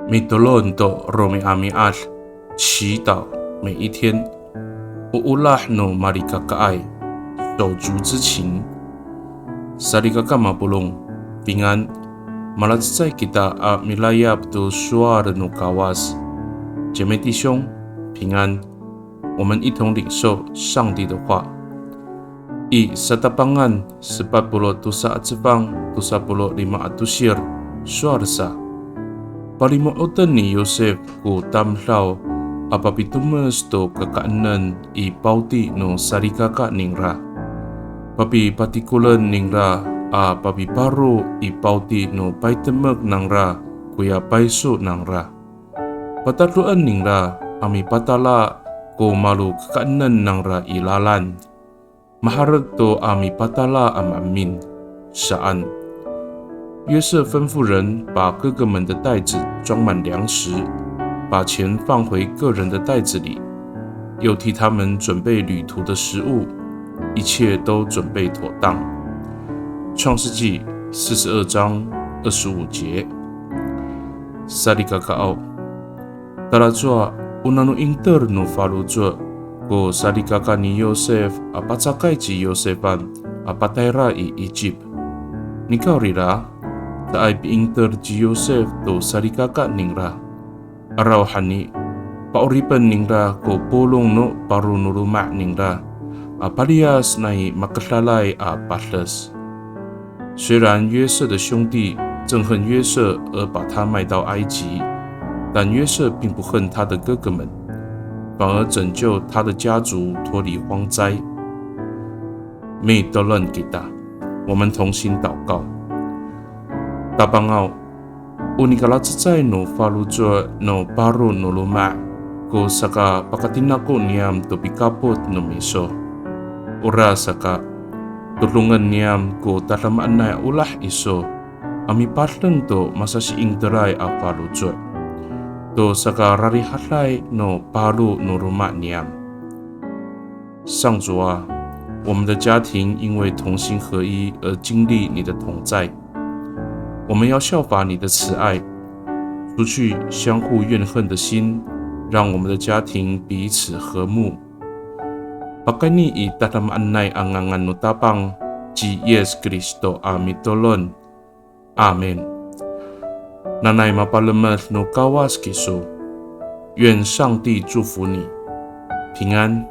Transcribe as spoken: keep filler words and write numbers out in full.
Mitolon to romi'ami'ad, 祈祷每一天。O olah no malikakaay, 手足之情。Salikaka mapolong, 平安。Malacecay kita a milayap to sowal no Kawas. 姐妹弟兄，平安。我们一同领受上帝的话。I Satapangan sepat polo' tosa a cefang, tosa polo' lima a tosir, sowal sa. Palimo'oten ni Yosef ko tamdaw a papitomes to kakaenen i pawti no salikaka ningra. Papipatikolen ningra a papiparo i pawti no paytemek nangra koya payso nangra. Patadoen ningra a mipatala ko malokakaenen nangra i lalan. Maherek to a mipatala a maemin, saan. 约瑟吩咐人把哥哥们的袋子装满粮食，把钱放回个人的袋子里，又替他们准备旅途的食物，一切都准备妥当。创世纪四十二章二十五节。Salikakaaw, talacowa o nano inter no faloco' ko salikaka ni Yosef a pacakay ci Yosefan a patayra i Icip. Nikawrira, caay piinter ci Yosef to salikaka ningra. Arawhani, pa'oripen ningra ko polong no paro no loma' ningra a paliyas nai makedalay a pades. 虽然约瑟的兄弟憎恨约瑟而把他卖到埃及，但约瑟并不恨他的哥哥们，反而拯救他的家族脱离荒灾。Mitolon kita, 我们同心祷告。Tapangaw, o nikalacecay no faloco' no paro no loma' ko sakapakatinako niyam to pikapot no miso. Orasaka, todongen niyam ko tadamaanay a olah iso a mipadeng to masasiinteray a faloco' to sakararihaday no paro no loma' niyam. 上主啊，我们的家庭因为同心合一而经历你的同在。我们要效法你的慈爱，除去相互怨恨的心，让我们的家庭彼此和睦。Pakayni i tadamaanay a ngangan no Tapang ci Yis Kristo a mitolon. Amin. Nanay mapalemed no Kawas kiso. 愿上帝祝福你，平安。